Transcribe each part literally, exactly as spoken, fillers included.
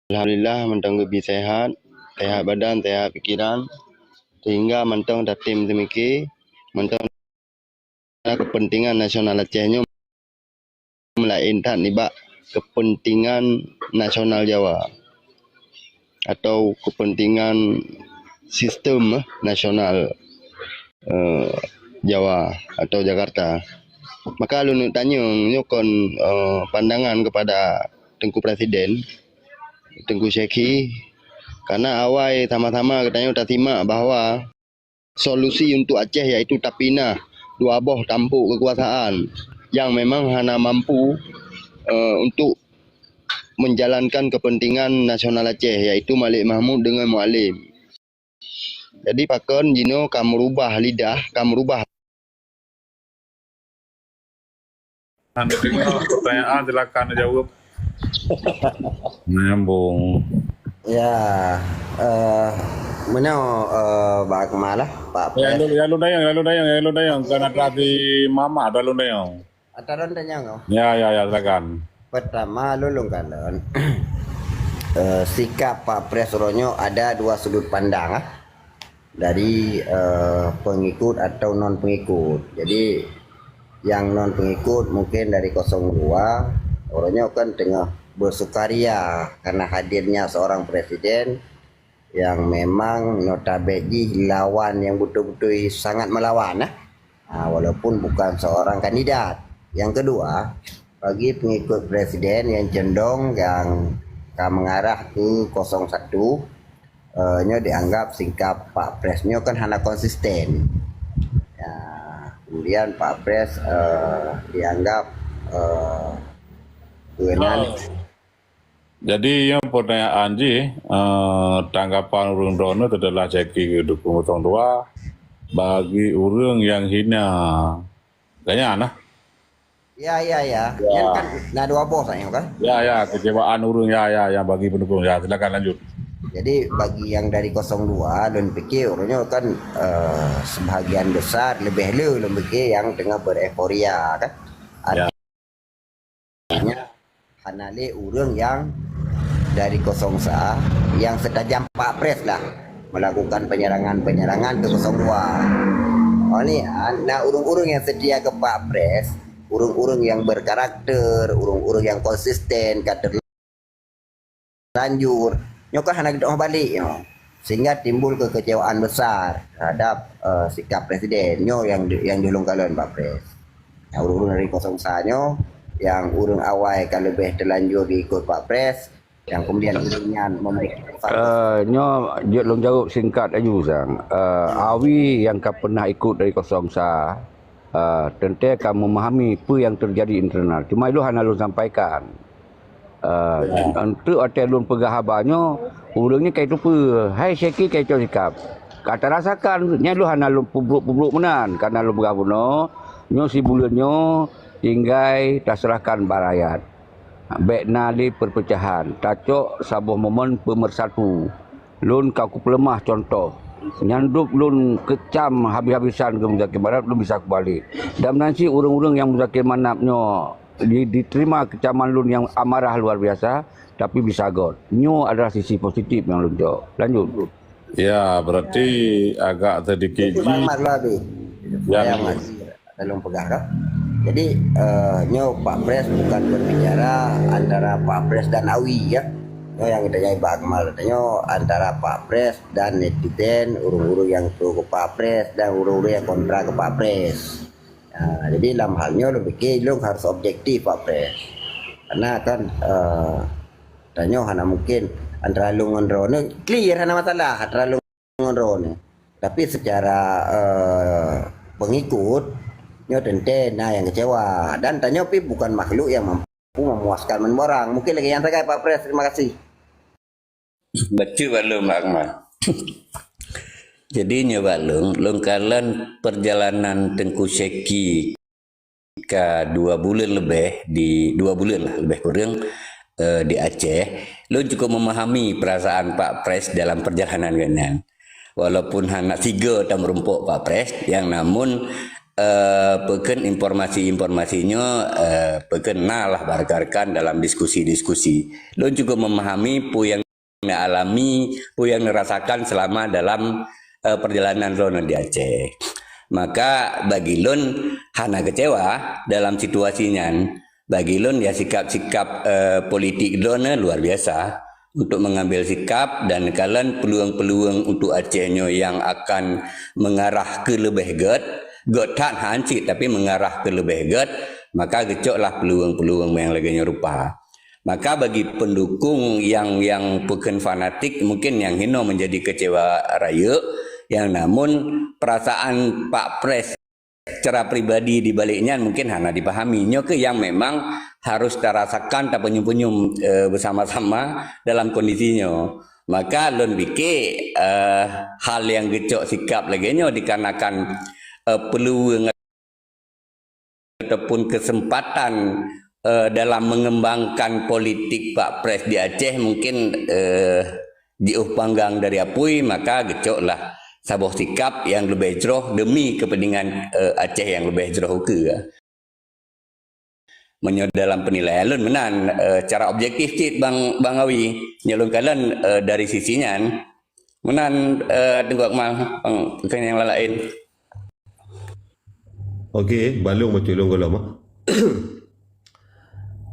Alhamdulillah, mantong geubi sehat, sehat badan, sehat pikiran, sehingga mantong tatem teumike, mantong kepentingan nasional Aceh nyoe melaén that nibak kepentingan nasional Jawa atau kepentingan sistem, eh, nasional, eh, Jawa atau Jakarta. Maka lôn tanyong nyoe kon, eh, pandangan kepada Teungku Presiden, Teungku Syekhi, karena awai sama-sama geutanyoe tasimak bahwa solusi untuk Aceh yaitu tapinah dua boh tampok kekuasaan yang memang hana mampu, eh, untuk menjalankan kepentingan nasional Aceh, yaitu Malik Mahmud dengan Mualem. Jadi pakon jinoe ka merubah lidah, ka merubah. Anda dengar pertanyaan, silakan jawab. Nyambung. Ya, eh, meunoe, eh, Bak Akmal lah, Pak Pres. Ya, lu, ya, lu dayang, ya, lu dayang, ya, lu dayang. Kan ada di Mama, ada lu dayang. Ada lu dayang, oh. Ya, ya, ya, silakan. Pertama, lôn lôn kalon, eh, sikap Pak Pres uroe nyoe ada dua sudut pandang, ah. Dari, eh, pengikut atau non pengikut. Jadi, yang non pengikut mungkin dari kosong dua, uroe nyoe kan teungoh bersukaria karena hadirnya seorang presiden yang memang notabene jih lawan yang betul-betul sangat melawan, eh. Ha, walaupun bukan seorang kandidat. Yang kedua, bagi pengikut presiden yang condong yang ka mengarah ke kosong satu, eh, nyoe dianggap sikap Pak Pres nyoe kan hana konsisten. Ya, kemudian Pak Pres, eh, dianggap, eh, keunan. Jadi, nyang pertanyaan jih, eh, tanggapan ureuëng droeneuh teudelah caki dukung kosong dua bagi ureuëng yang hina. Tanya nah. Ya, ya, ya. Ya. Yang kan na dua boh saja kan? Ya, ya, kecewaan ureuëng ya, ya, yang bagi pendukung. Ya, silakan lanjut. Jadi bagi yang dari kosong dua, lôn pikir ureuëng nyoe kan, eh, sebahagian besar lebih le lôn pikir yang tengah bereforia kan. Ya. Artinya hana le ureuëng yang dari kosong sa yang setajam Pak Pres lah melakukan penyerangan-penyerangan ke kosong dua. Oleh na ureuëng-ureuëng yang setia ke Pak Pres, ureuëng-ureuëng yang berkarakter, ureuëng-ureuëng yang konsisten, ka terlanjur, nyoe kan hana geudong balik nyoe. Sehingga timbul kekecewaan besar terhadap, eh, sikap presiden nyoe yang di, yang dilonggarkan Pak Pres. Yang ureuëng-ureuëng dari kosong sa nyoe, yang ureuëng awai ka lebih terlanjur diikut Pak Pres, yang kemudian ureuëng nyan memberi. Eh, nyoe jeuet lôn jawab singkat aju sang. Eh, awi yang ka pernah ikut dari kosong sa, eh, teuntée ka memahami peue yang terjadi internal. Cuma ilôn hana lôn sampaikan. Eh, untuk watée lôn peugah haba nyoe, ureuëng nyan ka itupeue, hai Syeki ka icok sikap. Ka tarasakan, nyan lôn hana lôn pubrok-pubrok meunan, karena lôn peugah bunoe, nyoe sibuleuen nyoe tinggai taserahkan bak rakyat. Bék na lé perpecahan, tacok saboh momen peumersatu. Lôn ka kupeuleumah contoh. Nyan dub lôn keucam habis-habisan keu Muzakir Manaf, lôn bisa kubalek. Dan meunan cit ureuëng-ureuëng nyang Muzakir Manaf nyoe di, diterima keucaman lôn nyang amarah luar biasa, tapi bisa göt. Nyoe adalah sisi positif nyang lôn jok. Lanjut. Ya, berarti agak sedikit. Itu Bang Mat Labi. Ya, Bang Mat. Lalu peugah kah? Jadi, eh, nyoe Pak Pres bukan berbicara antara Pak Pres dan Awi, ya. Nyoe yang kita jai bak kemarin. Nyoe antara Pak Pres dan netizen, ureuëng-ureuëng yang pro ke Pak Pres dan ureuëng-ureuëng yang kontra ke Pak Pres. Ha, jadi lam hal nyoe lôn pikir lôn harus objektif Pak Pres. Karena kan, eh, tanyoe hana mungkin antara lôn ngon droeneuh clear, hana masalah antara lôn ngon droeneuh. Tapi secara, eh, pengikut, nyoe teuntée na nyang kecewa. Dan tanyoe pih bukan makhluk yang mampu memuaskan banmandum orang. Mungkin lagée nyan sagai Pak Pres, terima kasih. Bacut bak lôn, Bang Akmal. Jadi nyoe bak lôn, lôn kalon perjalanan Teungku Syeki ka dua buleuen leubeh di, dua buleuen lah lebih kurang, eh, di Aceh, lôn cukup memahami perasaan Pak Pres dalam perjalanan geuhnyan. Walaupun hana sigo tameurumpok Pak Pres, yang namun eh, peukheun informasi-informasi nyoe, eh, peukheun na lah bak rekan-rekan dalam diskusi-diskusi. Lôn cukup memahami peue nyang alami, peue nyang neurasakan selama dalam, eh, perjalanan droeneuh di Aceh. Maka bagi lôn hana kecewa dalam situasi nyan. Bagi lôn ya sikap-sikap, eh, politik droeneuh luar biasa untuk mengambil sikap dan kalon peluang-peluang untuk Aceh nyoe yang akan mengarah ke lebih gét, gét that han cit tapi mengarah ke lebih gét, maka geucoklah peluang-peluang yang lagée nyoe rupa. Maka bagi pendukung yang, yang peukheun fanatik, mungkin nyang hinoe menjadi kecewa rayeuk, yang namun perasaan Pak Pres secara pribadi di balik nyan mungkin hana dipahami. Nyoe keuh yang memang harus tarasakan, tapenyum-penyum, eh, bersama-sama dalam kondisi nyoe. Maka lôn pikir, eh, hal yang geucok sikap lagée nyoe dikarenakan, eh, peluang ataupun kesempatan, eh, dalam mengembangkan politik Pak Pres di Aceh mungkin, eh, jiôh panggang dari apui, maka geucoklah saboh sikap yang leubeh jroh demi kepentingan, eh, Aceh yang leubeh jroh ukeue. Meunyoe dalam penilaian lôn meunan, eh, cara objektif cit Bang, Bang Awi, nyoe lôn kalon, eh, dari sisi nyan, meunan, eh, Teungku Akmal, Bang, bukan yang lain. Okey, balong bacut lôn gohlom, ah.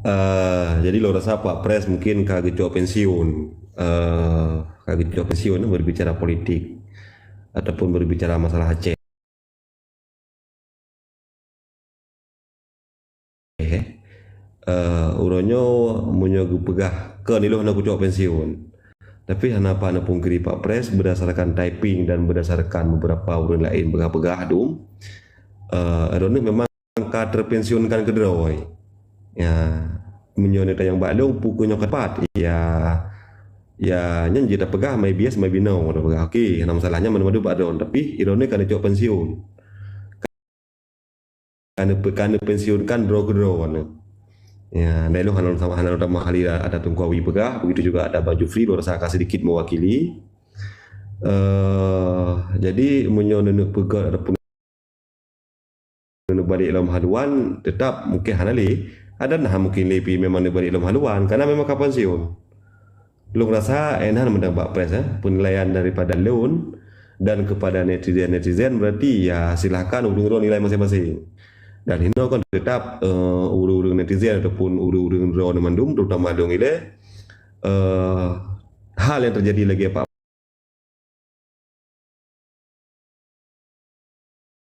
Ah, jadi lôn rasa Pak Pres mungkin ka geucok pensiun. Ah, ka geucok pensiun berbicara politik ataupun berbicara masalah Aceh. Eh, uroe nyoe meunyoe geupeugah kon ilôn hana kucok pensiun. Tapi hana pat neupungkiri Pak Pres berdasarkan typing dan berdasarkan beberapa ureuëng laén peugah-peugah dum, eh, droeneuh memang ka terpensiunkan keudroe. Ya, meunyoe neutanyong bak lôn, peue keuh nyoe ka pat? Ya, ya, nyan jeuet tapeugah, maybe yes, maybe no, tapeugah. Okey, hana masalah, nyan mandum-mandum bak droeneuh. Tapi droeneuh ka neucok pensiun. Ka neupe-, ka neupensiunkan droe keudroe. Ya, dan ilôn hana, hana lôn tamah ahli, ada Teungku Awi peugah, begitu juga ada Bang Jufri, lôn rasa ka sedikit mewakili. Eh, jadi, meunyoe neuneuk peugah ataupun neuneuk balik lom haluan, tetap mungkin hana lé. Ada nah mungkin lé pi memang neuneuk balik lom haluan, karena memang ka pensiun. Lôn rasa, eh, hana mantong Pak Pres, eh. Penilaian daripada lôn dan kepada netizen-netizen, berarti ya silahkan ureuëng droe nilai masing-masing. Dan hinoe kan tetap, eh, ureuëng-ureuëng netizen ataupun ureuëng-ureuëng droe mandum, terutama lôn ilée, eh, hal yang terjadi lagi Pak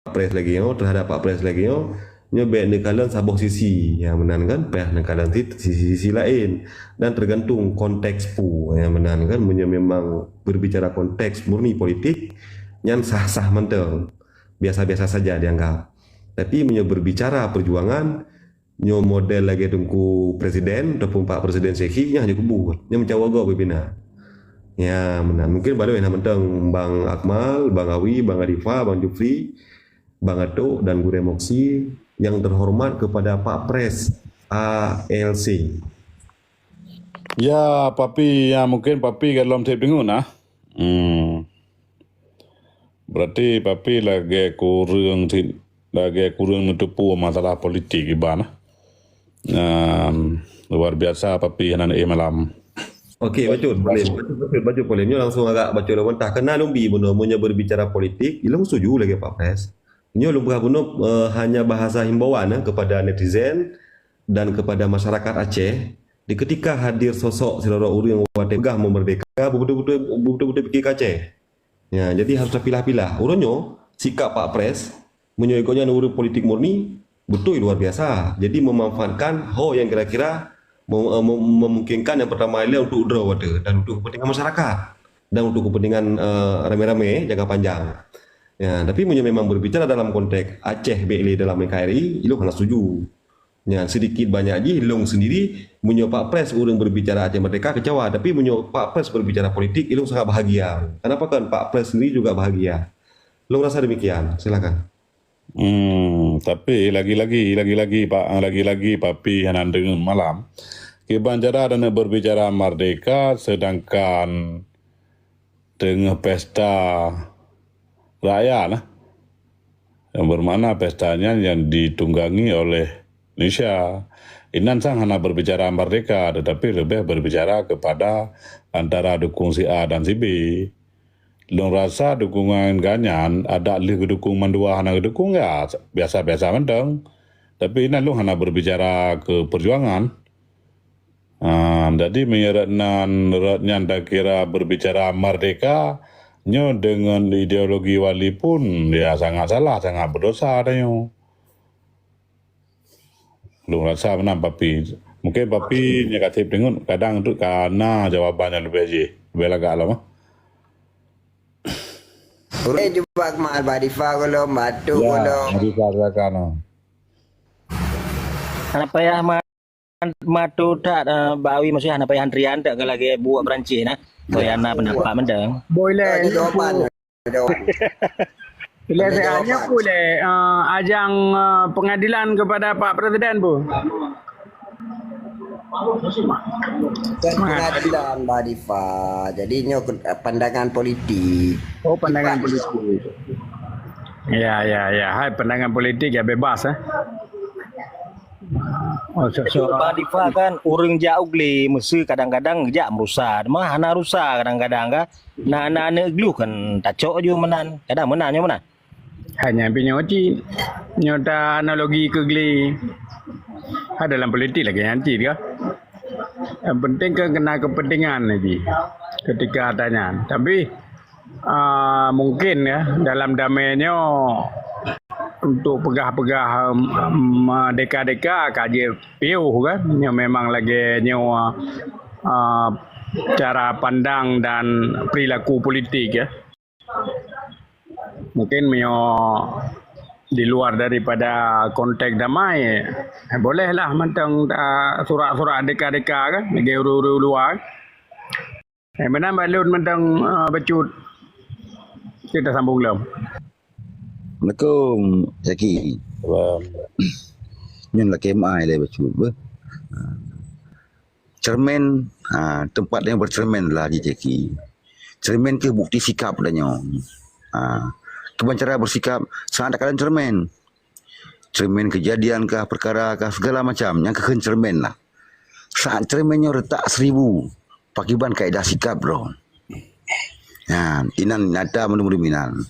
Pres lagi nyoe, terhadap Pak Pres lagi nyoe, nyoe bék neukalon saboh sisi, nyang meunan kan, payah neukalon si-, sisi-sisi laén. Dan tergantung konteks peue, nyang meunan kan, meunyoe memang berbicara konteks murni politik, nyan sah-sah mantong, biasa-biasa saja dianggap. Tapi meunyoe berbicara perjuangan, nyoe model lagée Teungku Presiden ataupun Pak Presiden Syekhi, nyan hana keubuet. Nyan meucawa gob pimpinan. Ya, meunan. Mungkin baru hana mantong Bang Akmal, Bang Awi, Bang Arifa, Bang Jufri, Bang Atok dan Gurée Moksi yang terhormat kepada Pak Pres A L C. Ya, Papi, ya, mungkin Papi gohlom that bingung, ah. Hmm. Berarti Papi lagée kureueng ti-, lagée kureueng neuteupeue masalah politik iban, ah. Ehm, luar biasa Papi hana éh malam. Okey, bacut, Polem. Bacut, bacut, bacut, Polem. Nyoe langsung agak bacut lom mentah. Kena lôn bi bunoe, meunyoe berbicara politik, ilôn setuju lagée Pak Pres. Nyoe lôn peugah bunoe, eh, hanya bahasa himbauan, eh, kepada netizen dan kepada masyarakat Aceh. Di ketika hadir sosok sidroe ureuëng watée peugah meumerdeka, beutôi-beutôi, beutôi-beutôi pikir keu Aceh. Ya, jadi harus tapilah-pilah. Uroe nyoe, sikap Pak Pres, meunyoe gobnyan ureuëng politik murni, beutôi luar biasa. Jadi memanfaatkan ho nyang kira-kira mem-, eh, mem-, memungkinkan yang pertama ilée untuk droe watée dan untuk kepentingan masyarakat dan untuk kepentingan, eh, ramai-ramai jangka panjang. Ya, tapi meunyoe memang berbicara dalam konteks Aceh bék lé dalam N K R I, ilôn hana setuju. Nyan, sedikit banyak jih, lôn sendiri, meunyoe Pak Pres ureuëng berbicara Aceh Merdeka, kecewa. Tapi meunyoe Pak Pres berbicara politik, ilôn sangat bahagia. Kenapa kan Pak Pres sendiri juga bahagia? Lôn rasa demikian. Silakan. Hmm, tapi lagi-lagi, lagi-lagi, Pak, lagi-lagi Papi hana deungoe malam. Kiban cara dan berbicara merdeka, sedangkan teungoh pesta rakyat lah. Yang bermakna pesta nyan yang ditunggangi oleh Indonesia. Inan sang hana berbicara merdeka, tetapi lebih berbicara kepada antara dukung si A dan si B. Lôn rasa dukungan gobnyan adak lheueh geudukung mandua hana geudukung, ya, biasa-biasa mantong. Tapi inan lôn hana berbicara ke perjuangan. Ha, jadi meunyoe rot nan, rot nyan takira berbicara merdeka, nyoe deungon ideologi Wali pun, ya, sangat salah, sangat berdosa tanyoe. Lôn rasa meunan, Papi. Mungkin Papi nyang ka seb teungeut, kadang tu ka na jawaban nyang leubeh jih, leubeh lagak lom, ah. Uleh jubak Mak Al-Badifah gulom, batuk Ya, gulom. Badifah silakan, ah. Hana payah ma-, matu that, eh, Bak Awi, maksudnya hana payah antrian that, kalau lagi buat Perancis nah. Toh Ya. ya na pendapat mendeng. Boy leh, Ada jawapan. Ada jawapan. Ileh Ada sehatnya jawapan. Pun leh, eh, ajang, eh, pengadilan kepada Pak Presiden pun. Bukan pengadilan, Mbak Diva. Jadi nyoe ke-, pandangan politik. Oh, pandangan Bukan. politik. Ya, ya, ya. Hai, pandangan politik ya bebas, eh. Oh, so, so. Bang Diva kan ureueng jak u glé, meusti kadang-kadang jak merusa. Mah hana rusa kadang-kadang kan. Na, na aneuk gleh kan tacok ju meunan. Kadang meunan nyoe meunan. Hanya pih nyoe cit. Nyoe ta analogi keu glé. Ha, dalam politik lagèe nyan cit kan. Yang penting kan kena kepentingan lagi ketika tanya. Tapi, ah, mungkin ya, dalam damai nyoe untuk peugah-peugah, em, em, deka-deka ka jeuet piôh kan. Nyoe memang lagèe nyoe, ah, cara pandang dan perilaku politik ya. Mungkin meunyoe di luar daripada konteks damai, eh, bolehlah mantong, ah, surak-surak deka-deka kan, lagèe ureueng-ureueng luar. Eh, meunan bak lôn mantong, ah, bacut. Kita sambung lom. Assalamualaikum, Zaki. Salam. Nyan lakèe meu'ai lé bacut beuh. Cermin, ha, tempat yang bercermin lah di Zaki. Cermin ke bukti sikap dah nyoe. Ha, kiban cara bersikap, saat dak kalon cermin. Cermin kejadian kah, perkara kah, segala macam, nyang keuheun cermin lah. Saat cermin nyoe retak seribu, pakiban kaedah sikap droe. Nyan, inan nyata meunurot inan.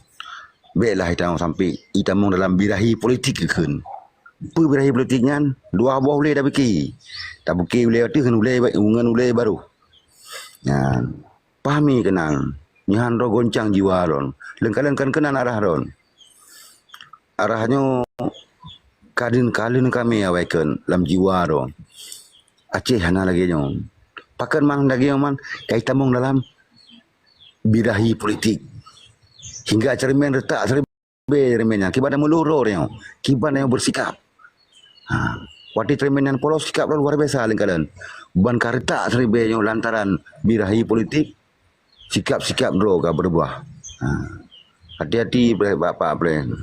Bèklah itamong sampai, itamong dalam birahi politik keuheun. Peue birahi politik nyan? Dua boh ulèe tabiki. Tabiki ulèe ateueh ngon ulèe ba-, ngon ulèe barôh. Nyan. Pahami keunan. Nyan droe goncang jiwa droe. Leungkalon kan keunan arah droe. Arah nyoe kalon-kalon kami awai kheun lam jiwa droe. Aceh hana lagèe nyoe. Pakon man lagèe nyoe man, ka itamong dalam birahi politik. Hingga cermin retak seribèe cermin nyan. Kiban meulurô nyoe. Kiban nyoe bersikap. Ha. Watèe cermin nyan polos sikap luar biasa leungkalon. Ban ka retak seribèe nyoe lantaran birahi politik. Sikap-sikap droe ka berubah. Ha. Hati-hati, Bapak Plen.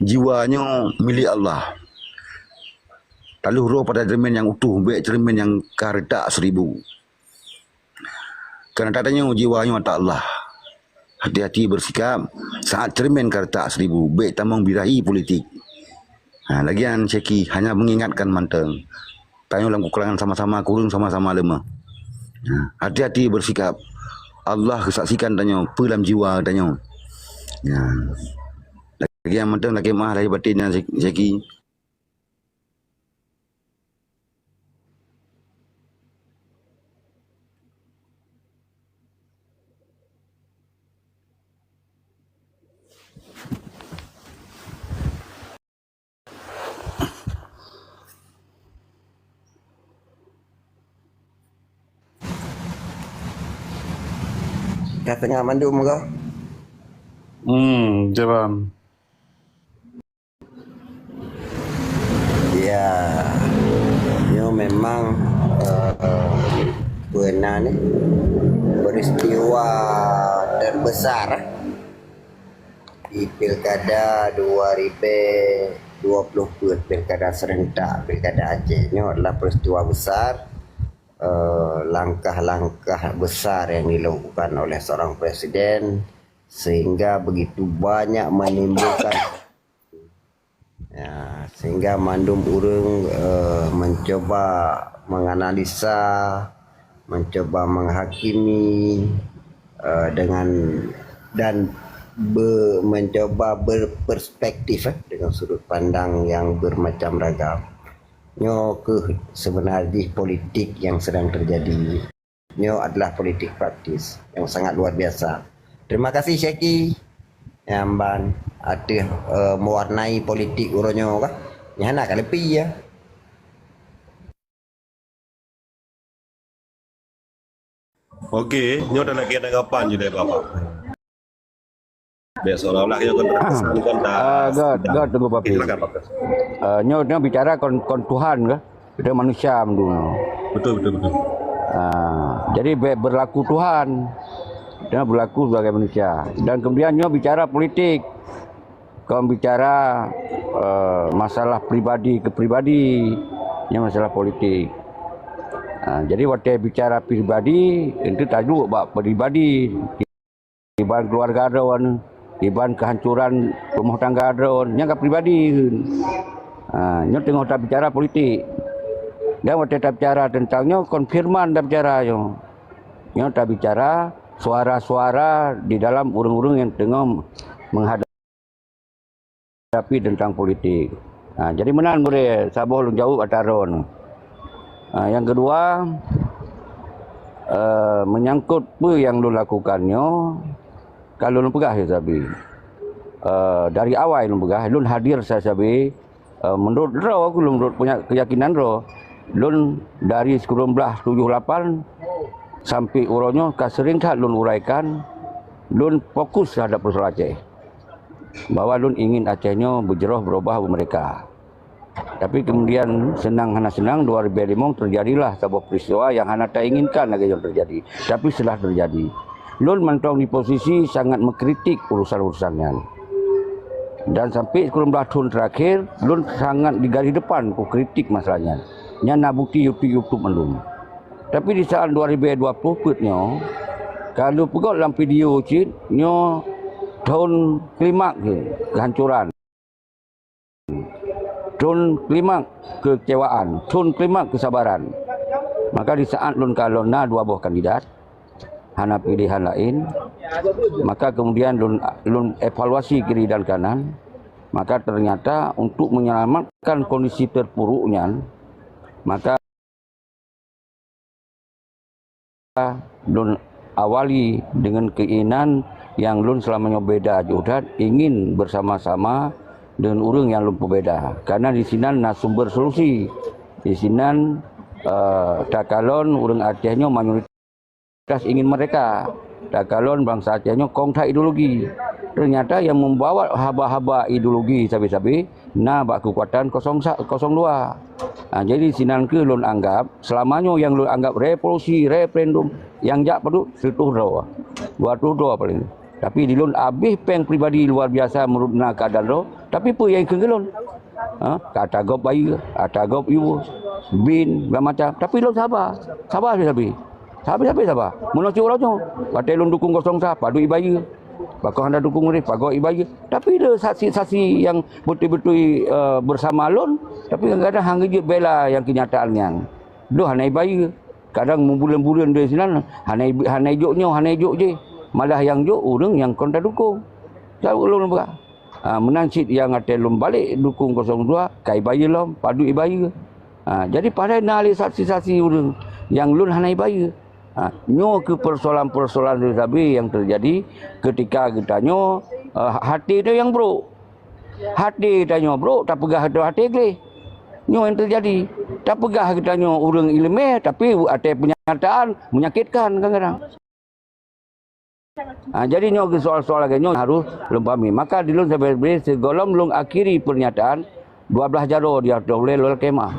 Jiwa nyoe milik Allah. Taloh roh pada cermin nyang utuh, bèk cermin nyang ka retak seribu. Karena tatanyoe jiwa nyoe ata Allah. Hati-hati bersikap saat cermin ka retak seribu, bèk tamong birahi politik. Ha, lagian Syeki hanya mengingatkan mantong. Tanyoe lam kekurangan sama-sama, kureueng sama-sama lemah. Ha, hati-hati bersikap. Allah geusaksikan tanyoe, peue lam jiwa tanyoe. Ya. Lagian mantong lakèe meu'ah lahé batén nyan Syeki. Ka tengah mandum ke? Hmm, jalan. Ya, nyoe memang, eh, peue nan ni, peristiwa terbesar di pilkada dua ribu dua puluh empat, pilkada serentak, pilkada Aceh. Nyoe adalah peristiwa besar, eh, langkah-langkah besar yang dilakukan oleh seorang presiden sehingga begitu banyak menimbulkan Sehingga mandum ureuëng, eh, mencoba menganalisa, mencoba menghakimi, eh, dengan, dan be-, mencoba berperspektif, eh, dengan sudut pandang yang bermacam ragam. Nyoe keuh sebenarnya politik yang sedang terjadi. Nyoe adalah politik praktis yang sangat luar biasa. Terima kasih Syeki nyang ban ateueh, eh, mewarnai politik uroe nyoe kah. Nyan hana ka leupie ya. Okey, nyoe dah lagi ada tanggapan je dari Bapak. Biar seolah-olah kita kan terkesan kan dah. Ah, God, God, tunggu, Papi. Silakan, Pak. Ah, nyoe, nyoe bicara kon, kon Tuhan ke? Kita manusia dulu. Betul, betul, betul. Ah, jadi be-, berlaku Tuhan. Dia berlaku sebagai manusia. Dan kemudian nyoe bicara politik. Kon bicara, eh, masalah pribadi ke pribadi. Nyoe masalah politik. Ah, jadi watée bicara pribadi, itu tajuk bak pribadi. Kiban keluarga droen, kiban kehancuran rumoh tangga droen, nyan ka pribadi. Ha, nyoe teungoh tabicara politik. Dan watée tabicara teuntang nyoe, konfirman tabicara nyoe. Nyoe tabicara suara-suara di dalam ureuëng-ureuëng nyang teungoh menghadapi tapi teuntang politik. Ha, jadi meunan boleh saboh lôn jaweueb atra droen. Ha, nyang keudua, eh, menyangkut peue nyang lôn lakukan nyoe, ka lôn peugah sabe. Eh, dari awai lôn peugah, lôn hadir sabe-sabe, eh, menurut droe, lôn menurut penya-, keyakinan droe. Lôn dari sikureueng blaih tujoh lapan sampai uroe nyoe ka sering that lôn uraikan, lôn fokus terhadap persoalan Aceh. Bahwa lôn ingin Aceh nyoe beujroh beurubah beumerdeka. Tapi kemudian, seunang hana seunang, dua ribu limong terjadilah saboh peristiwa nyang hana tainginkan lagée nyoe terjadi. Tapi setelah terjadi, lôn mantong di posisi sangat mengkritik urusan-urusan nyan. Dan sampai sikureueng blaih thon terakhir, lôn sangat di garis depan kukritik masalah nyan. Nyan na bukti YouTube, YouTube mandum. Tapi di saat dua ribu dua puluh peuet nyoe, ka lôn peugah lam video cit, nyoe thon klimak kehancuran. Thon klimak kekecewaan, thon klimak kesabaran. Maka di saat lôn kalon na dua boh kandidat, hana pilihan lain, maka kemudian lôn, lôn evaluasi kiri dan kanan, maka ternyata untuk menyelamatkan kondisi terpuruk nyan, maka lôn awali dengan keinginan nyang lôn selama nyoe beda jiôh that, ingin bersama-sama dengan ureuëng nyang lôn peubeda. Karena di sinan na sumber solusi. Di sinan, eh, takalon ureuëng Aceh nyoe mayoritas ingin merdeka. Takalon bansa Aceh nyoe kong that ideologi. Ternyata yang membawa haba-haba ideologi sabe-sabe na bak keukuatan kosong sa-, kosong dua. Ha, jadi sinan keuh lôn anggap, selama nyoe nyang lôn anggap revolusi, referendum, nyang jak padub seratus droe, dua ratus droe paling. Tapi di lôn abéh péng pribadi luar biasa meunurot na keadaan droe, tapi peue nyang keu lôn? Ha, ka ata gob bayeue, ata gob yue, bin, segala macam. Tapi lôn saba, saba sabe-sabe. Sabe-sabe saba. Meunoe cit uroe nyoe, watée lôn dukung kosong sa, padub ibayeue. Pakon hana dukung ureuëng, pagoe ibayeue. Tapi le saksi-saksi nyang beutôi-beutôi, eh, bersama lôn, tapi kadang-kadang hana jeuet bela nyang kenyataan nyan. Deuh hana ibayeue. Kadang meubuleuen-buleuen di sinan, hana i-, hana ijok nyoe, hana ijok jih. Malah nyang jok ureuëng nyang kon tadukung. Tahu lôn bah. Ha, meunan cit nyang watée lôn balek dukung kosong dua, ka ibayeue lom, padub ibayeue. Ha, jadi padahai na lé saksi-saksi ureuëng nyang lôn hana ibayeue. Ha, nyoe keuh persoalan-persoalan sabe-sabe nyang terjadi ketika geutanyoe, eh, até teuh nyang brok. Até tanyoe brok, tapeugah teuh até gleh. Nyoe nyang terjadi. Tapeugah geutanyoe ureuëng iéleumé, tapi watée peunyataan menyakitkan kadang-kadang. Ha, jadi nyoe keuh soal-soal lagée nyoe harôh lôn pahami. Maka di lôn sabe-sabe sigohlom lôn akhiri pernyataan, dua blaih jaroe di ateueh ulée lôn lakée meu'ah.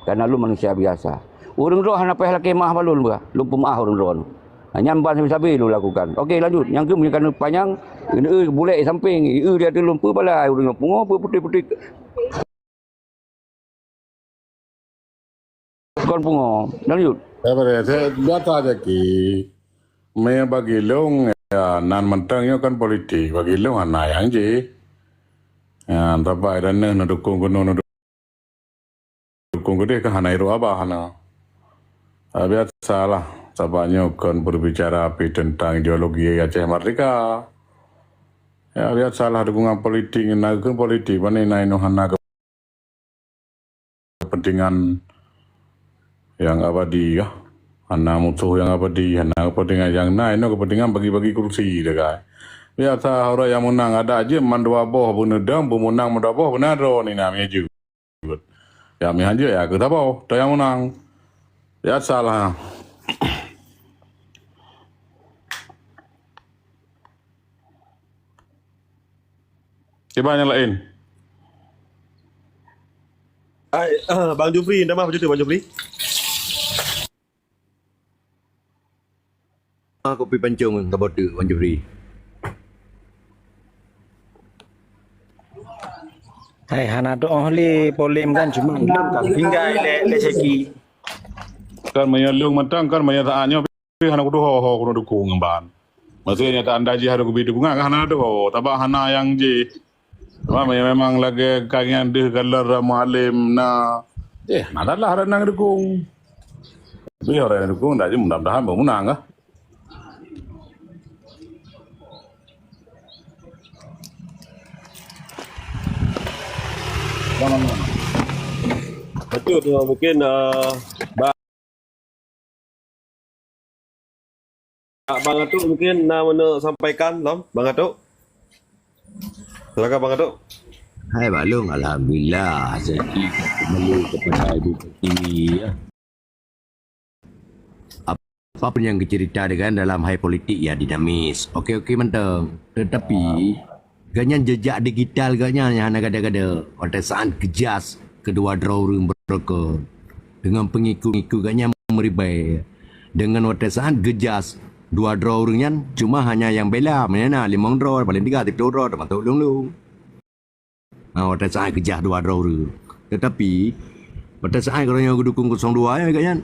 Karena lôn manusia biasa. Ureuëng droe hana payah lakée meu'ah bak lôn bah. Lôn peumeu'ah ureuëng droe. Ha, nyan ban sabe-sabe lôn lakukan. Oke, lanjut. Nyang keuh meunyoe ka panyang, eu bulek sampéng, eu di ateueh lôn, peue bala ureuëng nyoe pungo, peue putéh-putéh. Kon pungo. Lanjut. Daripada saya data jaki, meh bagi lôn, ya, nan mantong nyoe kan politik. Bagi lôn hana nyang jih. Ya, tapi ada neh na dukung keunoe, na Pun keudeh ka hana irôk haba hana. Ah, biasalah, sabab nyoe kon berbicara api tentang ideologi Aceh Merdeka. Ya, biasalah dukungan politik, na keuh politik, bani na inoe hana kepentingan yang abadi kah? Hana musuh yang abadi, hana kepentingan yang na, inoe kepentingan bagi-bagi kursi sagai. Biasa orang yang menang ada aja mandua boh beuneu dam, bemenang mandua boh beuna droe ni na mie jeuet. Ya mie hanjeuet ya keu saboh, tu yang menang. Biasalah. Kiban nyang laén. Ai, Bang Jufri, minta maaf betul Bang Jufri. Ah, kopi pancong ka bote Bang Jufri. Hai, hana tu'oh lé polem kan, cuma tinggai lé, lé seki. Kan meunyoe lôn mantong, kan meunyoe saat nyoe Tapi hana kutuho ho keuneuk dukung ngon ban. Maksudnya nyataan dah jih hana kubi dukungan, kan hana tuho. Tabak hana nyang jih. Cuma memang lagèe ka ngieng deuh galar Mualem na. Eh, hana adalah hana dukung. Tapi orang yang dukung dah jih mudah-mudahan bermenang lah. Betul tu mungkin uh, Bang Atuk mungkin na meuneuk sampaikan lom, Bang Atuk. Silakan Bang Atuk. Hai Bak Long, alhamdulillah, jadi kembali kepada Ibu Pertiwi ya. Apa pun yang dicerita dengan dalam high politik ya dinamis. Okey-okey mantong. Tetapi Gobnyan jejak digital gobnyan nyang hana gada-gada. Watèe saát geujas keudua droe ureueng beurokon deungon peungikut-peungikut gobnyan meuribèe. Deungon watèe saát geujas dua droe ureueng nyan cuma hanya nyang bela, meunyoe na limong droe, paléng tiga siplôh droe teumasok lôn-lôn. Ha, watèe saát geujas dua droe ureueng. Teutapi watèe saát gobnyan geudukong kosong dua nyan gobnyan,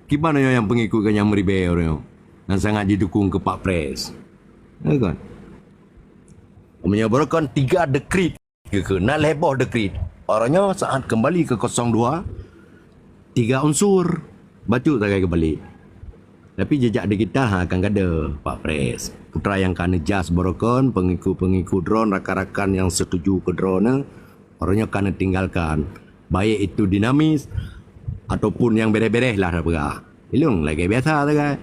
kiban nyoe nyang peungikut gobnyan meuribèe uroe nyoe nyang sangat jidukong keu Pak Pres. Ya kan? Meunyoe beurokon tiga dekrit, keu na lhèe boh dekrit. Uroe nyoe saát keumbali keu kosong dua, tiga unsur bacut sagai keumbali. Tapi jejak digital ha akan gada, Pak Pres. Putra nyang ka neujas beurokon, peungikut-peungikut droe, rakan-rakan nyang setuju keu droe nyan, uroe nyoe ka neutinggalkan. Baik itu dinamis ataupun nyang bereh-bereh lah tapeugah. Ilôn lagèe biasa sagai.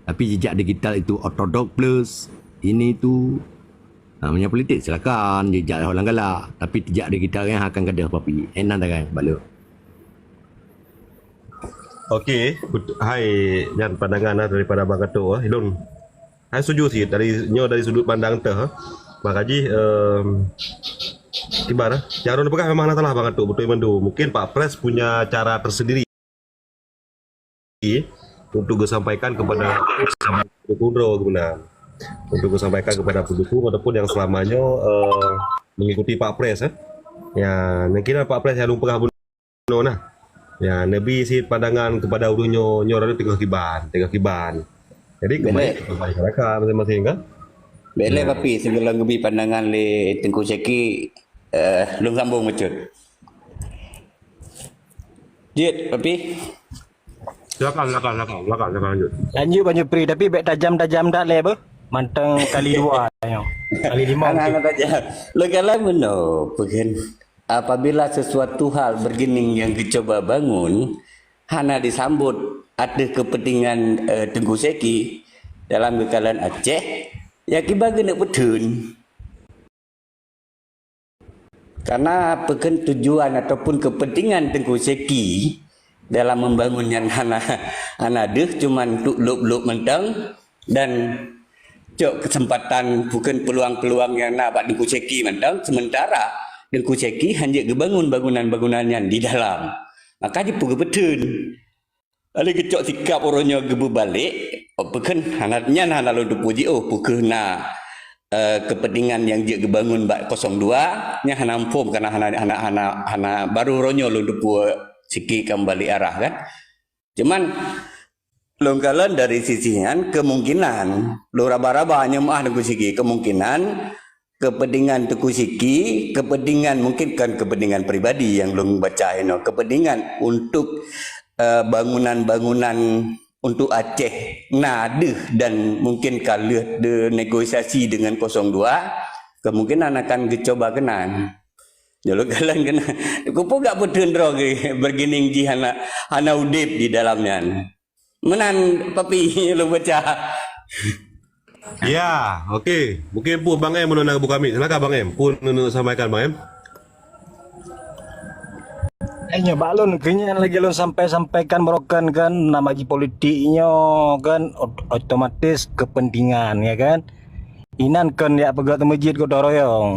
Tapi jejak digital itu ortodok plus ini tu. Ha, meunyoe politik silakan, jejak lam galak. Tapi jejak digital nyan akan gada papi. Enan sagai, balut. Okey, hai nyan pandangan lah daripada Bang Kato eh. Ilôn hai setuju sih dari nyoe dari sudut pandang teuh. Maka jih um, kiban eh. Yang ulôn peugah memang hana salah Bang Kato betul mandum. Mungkin Pak Pres punya cara tersendiri untuk disampaikan kepada pendukung droe guna untuk disampaikan kepada pendukung ataupun yang selamanya uh, mengikuti Pak Pres eh. Ya, mungkin Pak Pres yang ulôn peugah bunoe nah. Ya, neubi cit pandangan kepada ureueng nyoe, nyoe ureueng teungoh kiban, teungoh kiban. Jadi kembali kepada masyarakat masing-masing kan. Bèk lé Papi, sebelum geubi pandangan lé Teungku Syeki, eh, lôn sambung bacut. Jeuet, Papi. Silakan, silakan, silakan, silakan, silakan lanjut. Lanjut Bang Jupri, tapi bèk tajam-tajam that lé beuh. Mantong kali dua nyoe. Kali lima mungkin. Hana tajam. Lôn kala meunoe, peugah. Apabila sesuatu hal bergening yang geucuba bangun hana disambot ateueh kepentingan uh, Teungku Syeki dalam geukalon Aceh, ya kiban keuneuk peutheun. Karena peukheun tujuan ataupun kepentingan Teungku Syeki dalam membangun nyan hana hana deuh cuma untuk lôb-lôb mantong, Dan cok kesempatan bukan peluang-peluang yang na bak Teungku Syeki mantong, sementara Teungku Syeki hanjeuet geubangun bangunan-bangunan nyan di dalam. Maka jipeugeupeutreun. Lalu geucok sikap uroe nyoe geubeubalek, oh, peukheun hana nyan hana lôn teupuji, oh, peukheun na uh, kepentingan yang jeuet geubangun bak kosong dua, nyan hana muphom karena hana hana hana hana baru uroe nyoe lôn teupeue sikit ka meubalek arah kan. Cuman lôn kalon dari sisi nyan kemungkinan lôn raba-raba nyeumaah Teungku Syeki kemungkinan kepentingan Teungku Siki, kepentingan, mungkin kan kepentingan pribadi nyang lôn baca inoe, kepentingan untuk, eh, bangunan-bangunan untuk Aceh na deuh dan mungkin ka lheueh dinegosiasi dengan kosong dua, kemungkinan akan geucoba keunan. Jolok jalan keunan. Kupeugah beutôi droe geuh, bargaining jih hana, hana udeb di dalam nyan. Meunan, Papi, lôn baca. Ya, okey. Mungkin pun Bang Em meunang buka mic. Silakan Bang Em. Pun neuk sampaikan Bang Em. Eh, nyoe bak lôn, keu nyan lagèe lôn sampai-sampaikan barokan kan, nama jih politik nyoe kan, ot-, otomatis kepentingan, ya kan. Inan kon jak peugöt meuseujid gotong royong.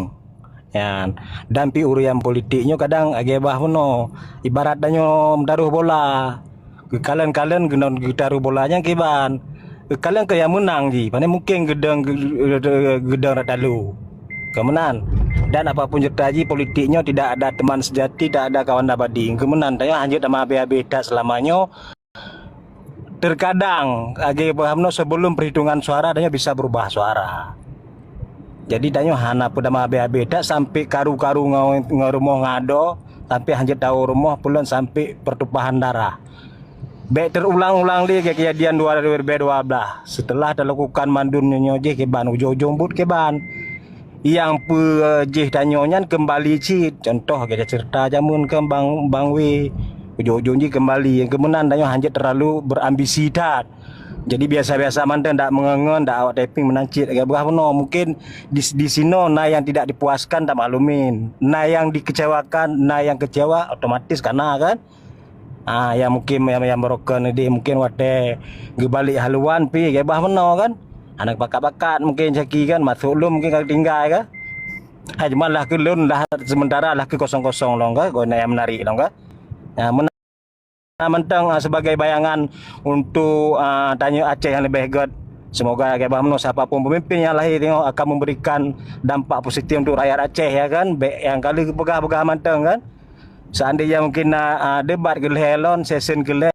Nyan. Dan pi ureueng politik nyoe kadang lagèe bah bunoe. Ibarat tanyoe meudaroh bola. Geukalon-kalon geunon geutaroh bola nyan kiban. Geukalon keu nyang meunang jih, pane mungken geudong, geudong rot talu. Keu meunan. Dan apapun cerita jih, politik nyoe tidak ada teman sejati, tak ada kawan abadi. Keu meunan, tanyoe hanjeuet tameuhabéh-habéh that seulama nyoe. Terkadang, lagèe bah bunoe, sebelum perhitungan suara, tanyoe bisa berubah suara. Jadi, tanyoe hana peudamai habéh-habéh that sampai karu-karu ngon, ngon rumoh ngon adoe, sampai hanjeuet tawoe rumoh, peulon sampai pertumpahan darah. Bèk teurulang-ulang lé kejadian dua ribu dua belas. Setelah talakukan mandum nyoe-nyoe jih kiban, ujong-ujong buet kiban. Nyang peue jih tanyoe nyan keumbali cit. Contoh, gata ceurita jameun kan Bang, Bang Wee. Ujong-ujong jih keumbali. Nyang keu meunan tanyoe hanjeuet terlalu berambisi that. Jadi biasa-biasa mantong, dak meungon-ngon, dak awak typing meunan cit. Lagèe bah bunoe, mungkin di, di sinoe na nyang tidak dipuaskan, tamaklumin. Na nyang dikecewakan, na nyang kecewa, otomatis kana kan. Ah, nyang mungkin nyang, nyang barokan di mungkin watèe geubalek haluan pi lagèe bah bunoe kan. Hana bakat-bakat mungkin caki kan, masôk lôn mungkin ka tinggai kan. Hai, cuma lah keu lôn lah sementara lah keu kosong-kosong lôn kan, guna nyang menarik lôn kan. Ah, meunan mantong, ah, sebagai bayangan untuk, ah, tanyoe Aceh nyang leubeh göt. Semoga lagèe bah bunoe siapa pun pemimpin nyang lahé tanyoe akan memberikan dampak positif untuk rakyat Aceh, ya kan. Bèk nyang ka lheueh peugah-peugah mantong kan. Seandainya mungkin na, ah, debat keu lhèe lôn, session keu lhèe,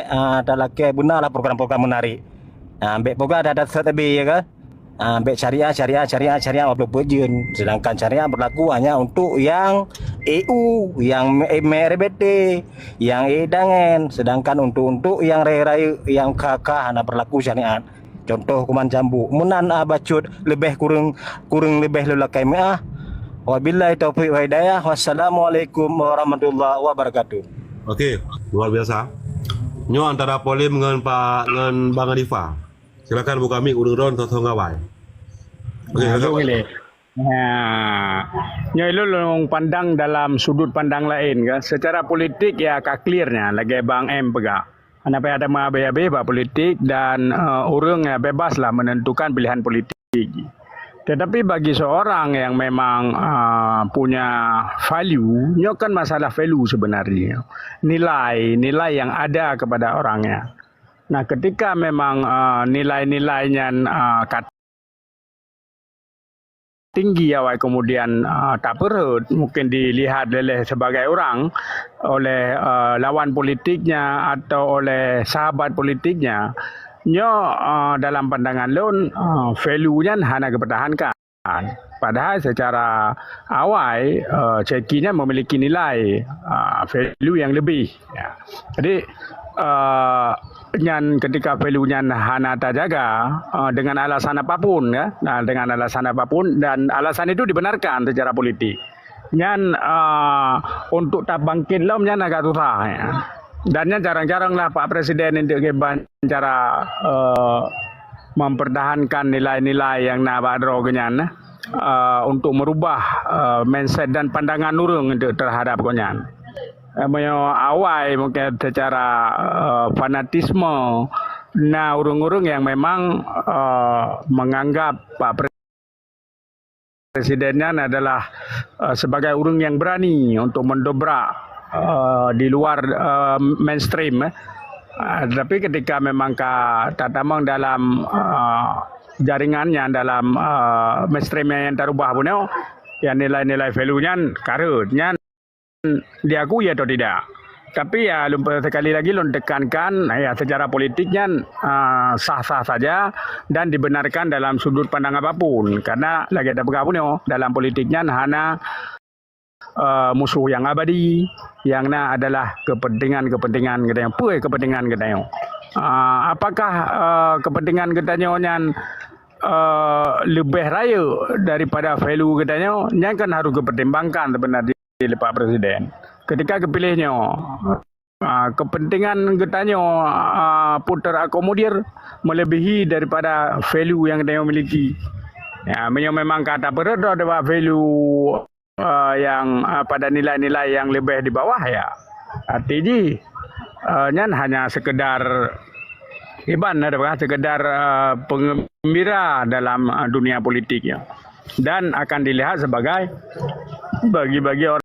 ah, talakèe beuna lah program-program menarik. Ah, bèk peugah dah, dah that abéh, ya kan? Ah, bèk syariah, syariah, syariah, syariah, walaupun peujeuet. Sedangkan syariah berlaku hanya untuk nyang E U, nyang M R B T, nyang E dangen. Sedangkan untuk, untuk nyang rayeuk-rayeuk, nyang kha-kha hana berlaku syariat. Contoh kuman cambuk. Meunan, ah, bacut leubeh kureueng, kureueng leubeh lôn lakèe meu'ah. Wabillahi taufiq wal hidayah. Wassalamualaikum warahmatullahi wabarakatuh. Okey, luar biasa. Nyoe antara Polem ngon Pak, ngon Bang Hanifa. Silakan buka mic ureueng droen soe-soe ngawai. Okey, nah, silakan. Lôn ilèe. Nah, nyoe lôn, lôn pandang dalam sudut pandang laén kan. Secara politik ya ka clear nyan lagèe Bang M peugah. Hana payah tameuhabéh-habéh bak politik dan, eh, ureueng ya bebas lah menentukan pilihan politik. Tetapi bagi seorang yang memang, eh, punya value, nyoe kan masalah value sebenarnya. Nilai, nilai yang ada kepada orangnya. Nah, ketika memang, eh, nilai-nilai nyan, eh, ka tinggi awai kemudian, ah, tapeurhot, mungkin dilihat lé sebagai orang oleh, ah, lawan politiknya atau oleh sahabat politiknya, nyoe, ah, dalam pandangan lôn, ah, value nyan hana geupertahankan. Padahal secara awai, ah, ceki nyan memiliki nilai, ah, value yang lebih. Ya. Jadi, eh, nyan ketika value nyan hana tajaga, eh, dengan alasan apapun, ya. Nah, dengan alasan apapun, dan alasan itu dibenarkan secara politik. Nyan, eh, untuk tabangkit lom nyan agak susah, ya. Dan nyan jarang-jarang lah Pak Presiden untuk kiban cara, eh, mempertahankan nilai-nilai yang na bak droe geuh nyan, eh, untuk merubah, eh, mindset dan pandangan ureueng untuk terhadap gobnyan. Eh, meunyoe awai mungkin secara, eh, fanatisme, na ureueng-ureueng yang memang, eh, menganggap Pak Presiden nyan adalah, eh, sebagai ureueng yang berani untuk mendobrak, eh, di luar, eh, mainstream, eh. Ah, tapi ketika memang ka tatamong dalam, eh, jaringan nyan, dalam, eh, mainstream yang tarubah bunoe, ya nilai-nilai value nyan ka rhot. Nyan diakui atau tidak. Tapi ya, lôn pe-, sekali lagi lôn tekankan, ya, secara politik nyan, ah, sah-sah saja dan dibenarkan dalam sudut pandang apapun. Karena lagèe tapeugah bunoe, dalam politik nyan hana, ah, musuh yang abadi, yang na adalah kepentingan-kepentingan geutanyoe. Peue kepentingan geutanyoe? Ah, apakah, ah, kepentingan geutanyoe nyan, ah, leubeh rayeuk daripada value geutanyoe? Nyan kan harus geupertimbangkan sebenarnya. Lé Pak Presiden. Ketika geupiléh nyoe, ah, kepentingan geutanyoe, ah, pun terakomodir melebihi daripada value yang geutanyoe miliki. Ya, meunyoe memang ka tapeureudoh deungon value, ah, yang, ah, pada nilai-nilai yang leubeh di bawah, ya, arti jih, ah, nyan hanya sekedar iban, ada sekedar, ah, pengembira dalam, ah, dunia politik, ya. Dan akan dilihat sebagai bagi-bagi orang